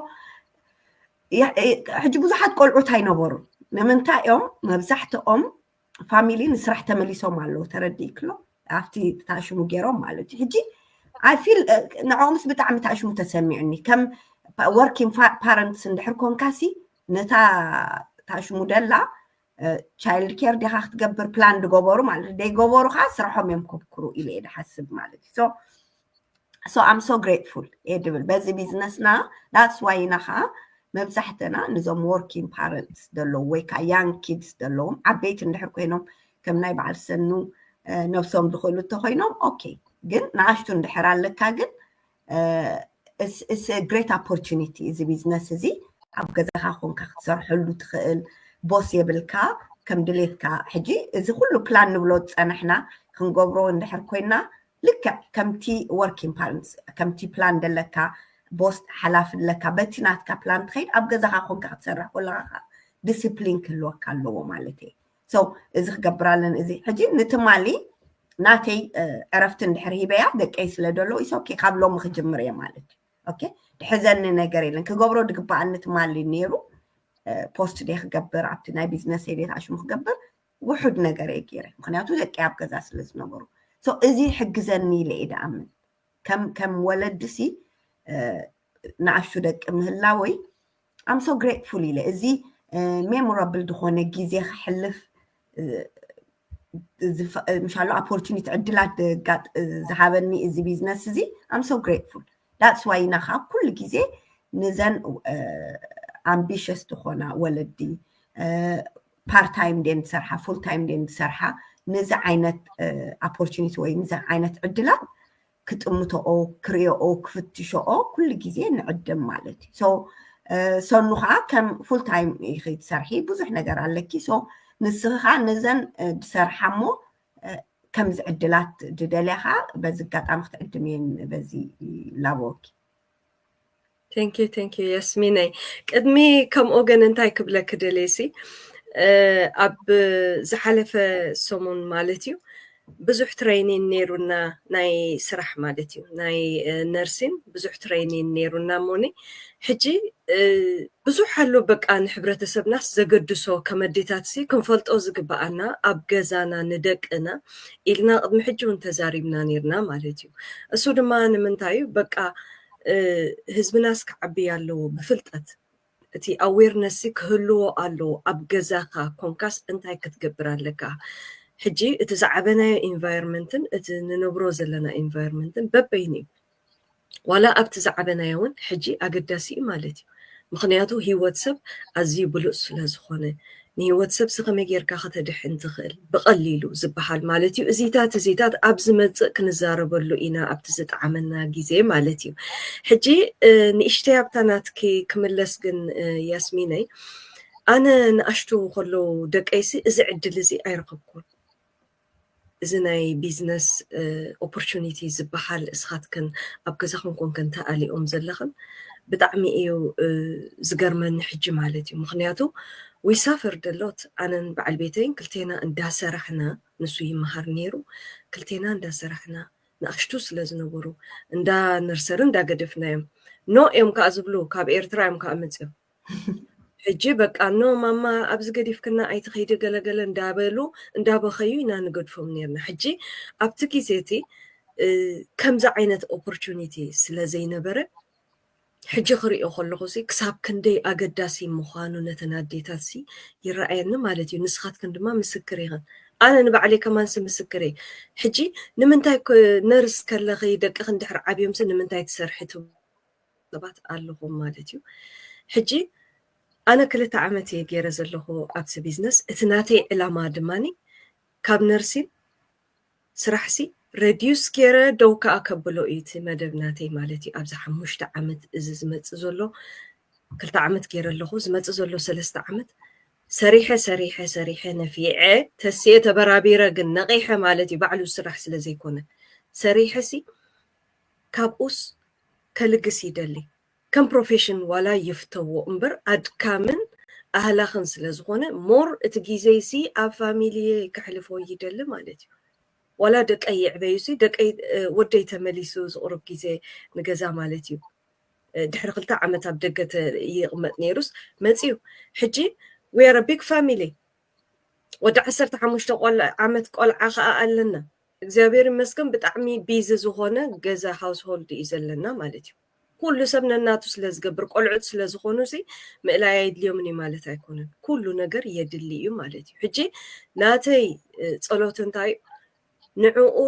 ሕጂ ብዙሓት ቆልዑት ኣይነበሩ። ንምንታይ እዮም መብዛሕትኦም ፋሚሊ ንስራሕ ተመሊሶም ኣለዉ ተረዲእክሎ ኣብቲ ታሽሙ ገይሮም ማለት እዩ። ሕጂ ኣይ ፊል ንዕኦምስ ብጣዕሚ ታሽሙ ተሰሚዑኒ ከም ወርኪንግ ፓረንትስ እንድሕር ኮንካሲ ነታ ታሽሙ ደላ ቻይልድ ኬር ዲኻ ክትገብር ፕላን ዝገበሩ ማለት ደይገበሩ ከዓ ስራሖም እዮም ከብክሩ ኢለ እየ ድሓስብ ማለት እዩ። So I'm so grateful እየ ድብል በዚ ቢዝነስና that's why ኢና ከዓ መብዛሕተና ንዞም ወርኪንግ ፓረንትስ ዘለዉ ወይ ከዓ ያንግ ኪድስ ዘለዎም ዓበይቲ እንድሕር ኮይኖም ከም ናይ በዓል ሰኑ ነብሶም ዝኽእሉ እንተኮይኖም ኦኬ ግን ንኣሽቱ እንድሕር ኣለካ ግን ግሬት ኦፖርቹኒቲ እዚ ቢዝነስ እዚ ኣብ ገዛኻ ኮንካ ክትሰርሐሉ ትኽእል ቦስ የብልካ ከም ድሌትካ ሕጂ እዚ ኩሉ ፕላን ንብሎ ዝፀናሕና ክንገብሮ እንድሕር ኮይና ልክዕ ከምቲ ወርኪንግ ፓረንትስ ከምቲ ፕላን ደለካ ቦስ ሓላፊ ኣለካ በቲ ናትካ ፕላን ትኸይድ ኣብ ገዛኻ ኮንካ ክትሰርሕ ኮለካ ዲስፕሊን ክህልወካ ኣለዎ ማለት እዩ። እዚ ክገብር ኣለኒ እዚ ሕጂ ንትማሊ ናተይ ዕረፍቲ እንድሕር ሂበያ ደቀይ ስለ ደሎ ኢስ ኦኬ ካብ ሎሚ ክጅምር እየ ማለት እዩ። ድሕዘኒ ነገር የለን ክገብሮ ድግባኣኒ ትማሊ ነይሩ ፖስት ደ ክገብር ኣብቲ ናይ ቢዝነስ ሄዴት ኣሽሙ ክገብር ውሑድ ነገር እየ ገይረ ምክንያቱ ደቀይ ኣብ ገዛ ስለ ዝነበሩ እዚ ሕግዘኒ ኢለ እየ ድኣምን ከም ከም ወለድሲ ንኣሽቱ ደቂ ምህላወይ I'm so grateful ኢለ እዚ ሜሞራብል ዝኾነ ግዜ ክሕልፍ ምሻሎ ኦፖርቹኒቲ ዕድላት ዝሃበኒ እዚ ቢዝነስ እዚ I'm so grateful that's why ኢና ከዓ ኩሉ ግዜ ንዘን ኣምቢሽስ ዝኾና ወለዲ ፓርት ታይም ደን ዝሰርሓ ፉል ታይም ደን ዝሰርሓ ነዚ ዓይነት ኦፖርቹኒቲ ወይ ነዚ ዓይነት ዕድላት ክጥምተኦ ክርእኦ ክፍትሸኦ ኩሉ ግዜ ንዕድም ማለት እዩ። ሰኑ ከዓ ከም ፉል ታይም ኢኺ ትሰርሒ ብዙሕ ነገር ኣለኪ። ንስኺ ከዓ ነዘን ዝሰርሓ እሞ ከምዚ ዕድላት ዝደልያ ከዓ በዚ ኣጋጣሚ ክትዕድም እየን በዚ ላቦኪ። Thank you thank you ያስሚነይ። ቅድሚ ከምኡ ግን እንታይ ክብለኪ ደልየ ሲ ኣብ ዝሓለፈ ሰሙን ማለት እዩ ብዙሕ ትሬኒን ነይሩና ናይ ስራሕ ማለት እዩ ናይ ነርሲን ብዙሕ ትሬኒን ነይሩና እሞኒ ሕጂ ብዙሕ ኣሎ በቃ ንሕብረተሰብናስ ዘገድሶ ከመዴታት ሲ ክንፈልጦ ዝግበኣና ኣብ ገዛና ንደቅና ኢልና ቅድሚ ሕጂ እውን ተዛሪብና ነይርና ማለት እዩ። እሱ ድማ ንምንታይ እዩ በቃ ህዝብናስ ክዓቢ ኣለዎ ብፍልጠት እቲ ኣዌርነስ ክህልዎ ኣለዎ ኣብ ገዛካ ኮንካስ እንታይ ክትገብር ኣለካ ሕጂ እቲ ዝዓበናዮ ኢንቫይሮንመንትን እቲ ንነብሮ ዘለና ኢንቫይሮንመንትን በበይኑ እዩ ዋላ ኣብቲ ዝዓበናዮ እውን ሕጂ ኣገዳሲ እዩ ማለት እዩ ምክንያቱ ህይወት ሰብ ኣዝዩ ብሉፅ ስለዝኮነ ንህይወት ሰብ ስከመይ ጌርካ ከተድሕን ትኽእል ብቐሊሉ ዝበሃል ማለት እዩ። እዚታት እዚታት ኣብ ዝመፅእ ክንዛረበሉ ኢና ኣብቲ ዝጠዓመና ግዜ ማለት እዩ። ሕጂ ንእሽተይ ኣብታ ናትኪ ክምለስ ግን ያስሚነይ ኣነ ንኣሽቱ ከለዉ ደቀይሲ እዚ ዕድል እዚ ኣይረኸብኩን። እዚ ናይ ቢዝነስ ኦፖርቹኒቲ ዝበሃል እስኻትክን ኣብ ገዛኹም ኮንክን ተኣሊኦም ዘለኽን ብጣዕሚ እዩ ዝገርመኒ ሕጂ ማለት እዩ ምክንያቱ ዊሳፈር ደሎት ኣነን በዓል ቤተይን ክልቴና እንዳሰራሕና ንሱ ይመሃር ነይሩ ክልቴና እንዳሰራሕና ንኣሽቱ ስለ ዝነበሩ እንዳ ነርሰሪ እንዳገደፍናዮም ኖ እዮም ከዓ ዝብሉ ካብ ኤርትራ እዮም ከዓ መፅኦም ሕጂ በቃ ኖ ማማ ኣብዚ ገዲፍክና ኣይትኸይዲ ገለገለ እንዳበሉ እንዳበኸዩ ኢና ንገድፎም ነርና ሕጂ ኣብቲ ግዜ እቲ ከምዚ ዓይነት ኦፖርቹኒቲ ስለ ዘይነበረ ሕጂ ክሪኦ ከለኹ ሲ ክሳብ ክንደይ ኣገዳሲ ምዃኑ ነተን ኣዴታት ሲ ይረኣየኒ ማለት እዩ ንስኻትክን ድማ ምስክር ኢኽን ኣነ ንባዕለይ ከማንሲ ምስክር እየ ሕጂ ንምንታይ ነርስ ከለኺ ደቅኽን ድሕሪ ዓብዮም ሲ ንምንታይ ትሰርሒ ትብሉ ሰባት ኣለኹም ማለት እዩ። ሕጂ ኣነ ክልተ ዓመት እየ ገይረ ዘለኹ ኣብዚ ቢዝነስ። እቲ ናተይ ዕላማ ድማ ካብ ነርሲን ስራሕሲ ረዲዩስ ገይረ ደው ከዓ ከብሎ እዩ እቲ መደብ ናተይ ማለት እዩ። ኣብዚ ሓሙሽተ ዓመት እዚ ዝመፅእ ዘሎ ክልተ ዓመት ገይረ ኣለኹ። ዝመፅእ ዘሎ ሰለስተ ዓመት ሰሪሐ ሰሪሐ ሰሪሐ ነፊዐ ተስየ ተበራቢረ ግን ነቂሐ ማለት እዩ። ባዕሉ ስራሕ ስለ ዘይኮነ ሰሪሐ ሲ ካብኡስ ከልግስ ይደሊ። ከም ፕሮፌሽን ዋላ ይፍተዎ እምበር ኣድካምን ኣህላኽን ስለ ዝኾነ ሞር እቲ ግዜሲ ኣብ ፋሚሊየ ከሕልፎ ይደሊ ማለት እዩ። ዋላ ደቀይ ይዕበዩ ሲ ደቀይ ወደይ ተመሊሱ ዝቕሩብ ግዜ ንገዛ ማለት እዩ። ድሕሪ ክልተ ዓመት ኣብ ደገ ይቕመጥ ነይሩስ መፅዩ። ሕጂ we are a big family። ወዲ ዓሰርተ ሓሙሽተ ዓመት ቆልዓ ከዓ ኣለና። እግዚኣብሔር ይመስገን ብጣዕሚ ቢዚ ዝኾነ ገዛ ሃውስሆልድ እዩ ዘለና ማለት እዩ። ኩሉ ሰብ ነናቱ ስለ ዝገብር ቆልዑት ስለ ዝኾኑ ሲ ምእላይ ኣይድልዮምን እዩ ማለት ኣይኮነን። ኩሉ ነገር የድሊ እዩ ማለት እዩ። ሕጂ ናተይ ጸሎት እንታይ ንዕኡ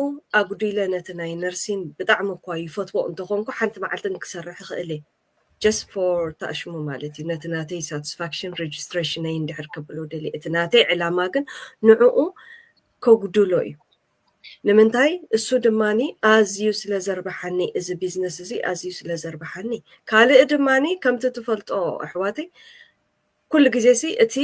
ኣጉዲለ ነቲ ናይ ነርሲን ብጣዕሚ እኳ ይፈትዎ እንተኾንኩ ሓንቲ መዓልትን ክሰርሕ ይኽእል እየ just for ተኣሽሙ ማለት እዩ። ነቲ ናተይ ሳቲስፋክሽን ሬጅስትሬሽነይ እንድሕር ከብሎ ደልየ እቲ ናተይ ዕላማ ግን ንዕኡ ከጉድሎ እዩ። ንምንታይ እሱ ድማኒ ኣዝዩ ስለ ዘርብሓኒ እዚ ቢዝነስ እዚ ኣዝዩ ስለ ዘርብሓኒ ካልእ ድማኒ ከምቲ ትፈልጦ ኣሕዋተይ ኩሉ ግዜ ሲ እቲ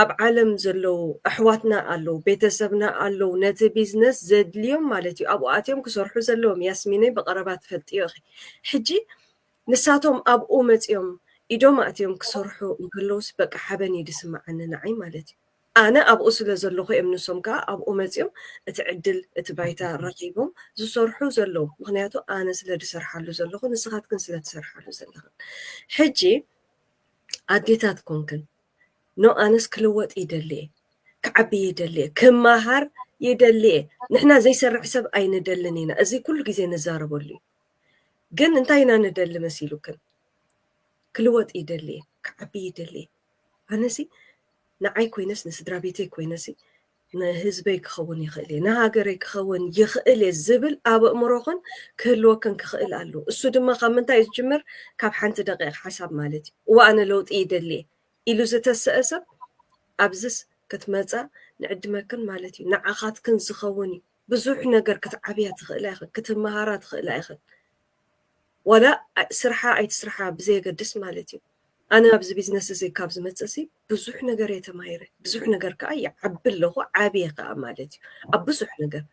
ኣብ ዓለም ዘለዉ ኣሕዋትና ኣለዉ ቤተሰብና ኣለዉ ነቲ ቢዝነስ ዘድልዮም ማለት እዩ ኣብኡ ኣትዮም ክሰርሑ ዘለዎም ያስሚነይ ብቐረባ ትፈልጥዮ ኢኺ ሕጂ ንሳቶም ኣብኡ መፅዮም ኢዶም ኣእትዮም ክሰርሑ እንከለውስ በቃ ሓበን እዩ ዝስምዓኒ ንዓይ ማለት እዩ ኣነ ኣብኡ ስለ ዘለኹ እዮም ንሶም ከዓ ኣብኡ መፅዮም እቲ ዕድል እቲ ባይታ ረኪቦም ዝሰርሑ ዘለዉ ምክንያቱ ኣነ ስለ ዝሰርሓሉ ዘለኹ ንስኻትክን ስለ ትሰርሓሉ ዘለኽን ሕጂ ኣዴታት ኮንክን ኖ ኣነስ ክልወጥ ይደሊ እየ ክዓቢ ይደሊ እየ ክመሃር ይደሊ እየ ንሕና ዘይሰርሕ ሰብ ኣይንደልን ኢና እዚ ኩሉ ግዜ ንዛረበሉ እዩ ግን እንታይ ኢና ንደሊ መሲሉክን ክልወጥ ይደሊ እየ ክዓቢ ይደሊ እየ ኣነሲ ንዓይ ኮይነስ ንስድራ ቤተይ ኮይነሲ ንህዝበይ ክኸውን ይኽእል እየ ንሃገረይ ክኸውን ይኽእል እየ ዝብል ኣብ ኣእምሮኽን ክህልወክን ክኽእል ኣሎ እሱ ድማ ካብ ምንታይ እዩ ዝጅምር ካብ ሓንቲ ደቂቕ ሓሳብ ማለት እዩ እዋ ኣነ ለውጢ ይደሊ እየ ኢሉ ዝተሰአ ሰብ ኣብዝስ ክትመፃ ንዕድመክን ማለት እዩ ንዓኻትክን ዝኸውን እዩ ብዙሕ ነገር ክትዓብያ ትኽእላ ይኽን ክትመሃራ ትኽእላ ይኽን ዋላ ስርሓ ኣይትስርሓ ብዘየገድስ ማለት እዩ ኣነ ኣብዚ ቢዝነስ እዚ ካብ ዝመፅእ ሲ ብዙሕ ነገር እየ ተማሂረ ብዙሕ ነገር ከዓ ይዓቢ ኣለኹ ዓብየ ከዓ ማለት እዩ ኣብ ብዙሕ ነገር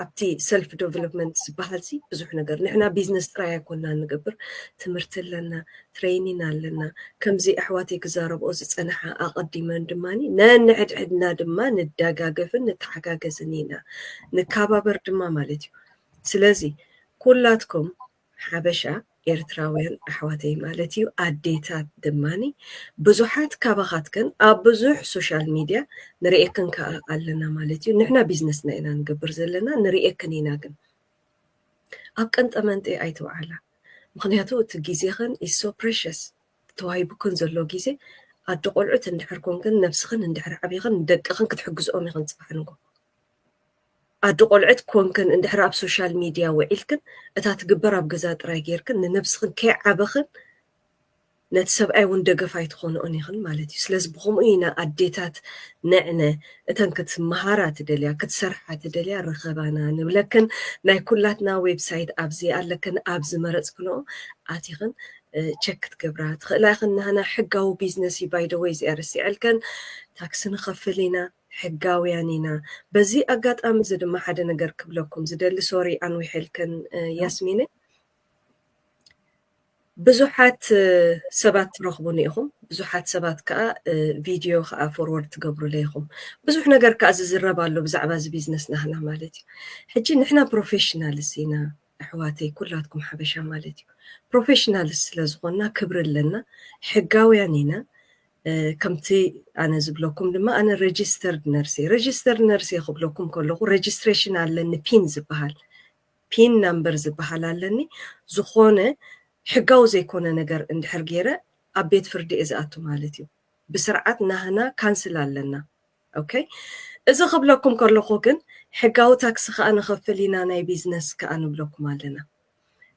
ኣብቲ ሰልፍ ዴቨሎፕመንት ዝበሃል ሲ ብዙሕ ነገር ንሕና ቢዝነስ ጥራይ ኣይኮና ንገብር ትምህርቲ ኣለና ትሬኒን ኣለና ከምዚ ኣሕዋተይ ክዛረብኦ ዝፀንሓ ኣቐዲመን ድማ ነንሕድሕድና ድማ ንደጋገፍን ንተሓጋገዝን ኢና ንካባበር ድማ ማለት እዩ ስለዚ ኩላትኩም ሓበሻ ኤርትራውያን ኣሕዋተይ ማለት እዩ ኣዴታት ድማኒ ብዙሓት ካባኻትክን ኣብ ብዙሕ ሶሻል ሚድያ ንርእየክን ከዓ ኣለና ማለት እዩ ንሕና ቢዝነስና ኢና ንገብር ዘለና ንርእየክን ኢና ግን ኣብ ቀንጠመንጢ ኣይትውዓላ ምክንያቱ እቲ ግዜኽን is so precious ተዋሂቡክን ዘሎ ግዜ ኣደ ቆልዑት እንድሕር ኮንክን ነብስኽን እንድሕር ዓብይኽን ንደቅኽን ክትሕግዝኦም ኢኽን ፅባሕ ንጎ ኣደ ቆልዕት ኮንክን እንድሕር ኣብ ሶሻል ሚድያ ውዒልክን እታ ትግበር ኣብ ገዛ ጥራይ ጌርክን ንነብስኽን ከይዓበኽን ነቲ ሰብኣይ እውን ደገፍ ኣይትኾንኦን ኢኽን ማለት እዩ ስለዚ ብኸምኡ ኢና ኣዴታት ንዕነ እተን ክትመሃራ ትደልያ ክትሰርሓ ትደልያ ርኸባና ንብለክን ናይ ኩላትና ዌብሳይት ኣብዚ ኣለክን ኣብ ዝመረፅክንኦ ኣቲኽን ቸክ ክትገብራ ትኽእላ ኢኽን ናህና ሕጋዊ ቢዝነስ እዩ ባይደወይ እዚኣ ረሲዐልከን ታክሲ ንኸፍል ኢና ሕጋውያን ኢና በዚ ኣጋጣሚ እዚ ድማ ሓደ ነገር ክብለኩም ዝደሊ ሶሪ ኣንዊሐልከን ያስሚነ ብዙሓት ሰባት ትረኽቡኒ ኢኹም ብዙሓት ሰባት ከዓ ቪድዮ ከዓ ፎርወርድ ትገብሩለ ኢኹም ብዙሕ ነገር ከዓ ዝዝረብ ኣሎ ብዛዕባ እዚ ቢዝነስ ናህና ማለት እዩ ሕጂ ንሕና ፕሮፌሽናልስ ኢና ኣሕዋተይ ኩላትኩም ሓበሻ ማለት እዩ ፕሮፌሽናልስ ስለዝኮና ክብሪ ኣለና ሕጋውያን ኢና ከምቲ ኣነ ዝብለኩም ድማ ኣነ ሬጅስተርድ ነርሲ ሬጅስተርድ ነርሲ ክብለኩም ከለኩ ሬጅስትሬሽን ኣለኒ ፒን ዝበሃል ፒን ናምበር ዝበሃል ኣለኒ ዝኾነ ሕጋዊ ዘይኮነ ነገር እንድሕር ገይረ ኣብ ቤት ፍርዲ እየ ዝኣቱ ማለት እዩ ብስርዓት ናህና ካንስል ኣለና ኦኬ እዚ ክብለኩም ከለኹ ግን ሕጋዊ ታክሲ ከዓ ንኸፍል ኢና ናይ ቢዝነስ ከዓ ንብለኩም ኣለና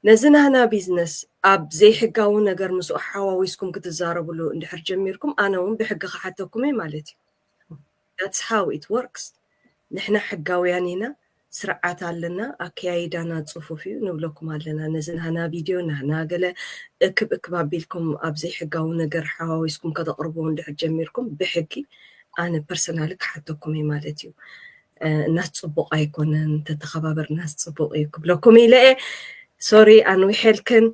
ነዚ ናህና ቢዝነስ ኣብ ዘይሕጋዊ ነገር ምስኡ ሓዋዊስኩም ክትዛረብሉ እንድሕር ጀሚርኩም ኣነ እውን ብሕጊ ክሓተኩም እየ ማለት እዩ። That's how it works። ንሕና ሕጋውያን ኢና፣ ስርዓት ኣለና፣ ኣከያይዳና ፅፉፍ እዩ ንብለኩም ኣለና። ነዚ ናህና ቪድዮ ናህና ገለ እክብ እክብ ኣቢልኩም ኣብ ዘይሕጋዊ ነገር ሓዋዊስኩም ከተቕርቡ እንድሕር ጀሚርኩም ብሕጊ ኣነ ፐርሰናሊ ክሓተኩም እየ ማለት እዩ። እናስ ፅቡቕ ኣይኮነን፣ ተተኸባበርናስ ፅቡቕ እዩ ክብለኩም ኢለ እየ። ሶሪ ኣንዊሐልክን፣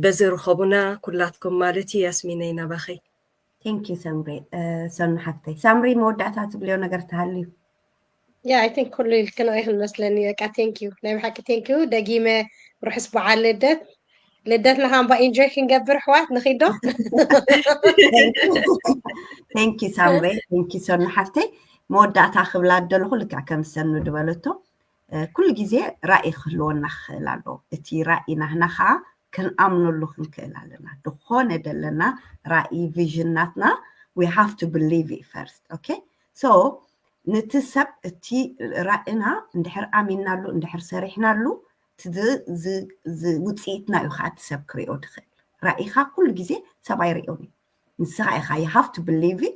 በዚ ርኸቡና ኩላትኩም ማለት እዩ። ያስሚነይ ናባኸይ። ቴንኪዩ ሰምሪ። ሰኑ ሓፍተይ፣ ሳምሪ መወዳእታ ትብልዮ ነገር ተሃልዩ? ያ ኣይ ቲንክ ኩሉ ኢልክን ኢኽን መስለኒ። በቃ ቴንኪዩ፣ ናይ ብሓቂ ቴንኪዩ። ደጊመ ርሑስ በዓል ልደት። ልደትና ካምባ ኢንጆይ ክንገብር ኣሕዋት ንኺዶ። ቴንኪዩ ሳምሪ፣ ቴንኪዩ ሰኑ ሓፍተይ። መወዳእታ ክብላ ደለኹ ልክዕ ከም ሰኑ ዝበለቶ ኩሉ ግዜ ራእይ ክህልወና ክኽእል ኣለዎ። እቲ ራእይ ናህና ከዓ ክንኣምነሉ ክንክእል ኣለና። ዝኾነ ደለና ራእይ ቪዥን ናትና we have to believe it first okay። So ነቲ ሰብ እቲ ራእና እንድሕር ኣሚናሉ እንድሕር ሰሪሕናሉ ውፅኢትና እዩ ከዓ እቲ ሰብ ክሪኦ ድኽእል። ራእይካ ኩሉ ግዜ ሰብ ኣይሪኦን እዩ። ንስኻ ኢኻ you have to believe it።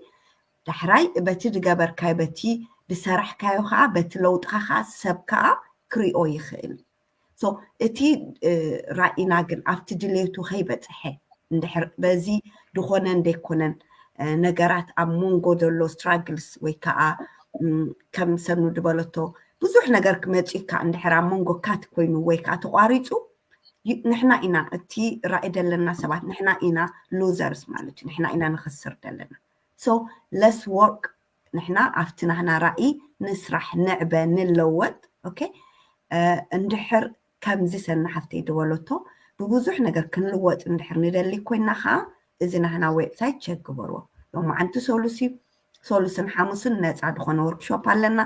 ዳሕራይ በቲ ዝገበርካዮ በቲ ዝሰራሕካዮ ከዓ በቲ ለውጥካ ከዓ ሰብ ከዓ ክሪኦ ይኽእል። So እቲ ራእይና ግን ኣብቲ ድሌቱ ከይበፅሐ እንድሕር በዚ ዝኾነ እንደይኮነን ነገራት ኣብ መንጎ ዘሎ struggles ወይ ከዓ ከም ሰኑ ዝበለቶ ብዙሕ ነገር ክመፅካ እንድሕር ኣብ መንጎ cut ኮይኑ ወይ ከዓ ተቋሪፁ ንሕና ኢና እቲ ራእይ ዘለና ሰባት ንሕና ኢና losers ማለት እዩ። ንሕና ኢና ንኸስር ዘለና። So let's work ንሕና ኣብቲ ናህና ራእይ ንስራሕ ንዕበ ንለወጥ okay። እንድሕር ከምዚ ሰና ሓፍተይ ዝበለቶ ብብዙሕ ነገር ክንልወጥ እንድሕር ንደሊ ኮይና ከዓ እዚ ናህና ዌብሳይት ቸክ ግበርዎ። ሎማዓንቲ ሰሉስ እዩ። ሰሉስን ሓሙስን ነፃ ዝኾነ ወርክሾፕ ኣለና።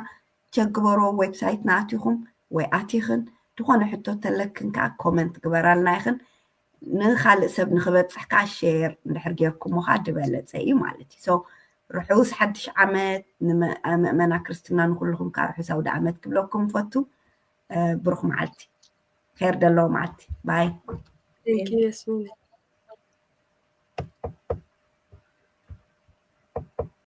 ቸክ ግበርዎ። ዌብሳይት ንኣቲኹም ወይ ኣቲኽን ዝኾነ ሕቶ ተለክን ከዓ ኮመንት ግበራልና ኢኽን። ንካልእ ሰብ ንክበፅሕ ከዓ ሼር እንድሕር ጌርኩሞ ከዓ ዝበለፀ እዩ ማለት እዩ። So ርሑስ ሓድሽ ዓመት ንምእመና ክርስትና ንኩልኹም ከዓ ርሑስ ኣውደ ዓመት ክብለኩም ፈቱ። ብሩክ መዓልቲ ር ዘለዎ መዓልቲ ባይ።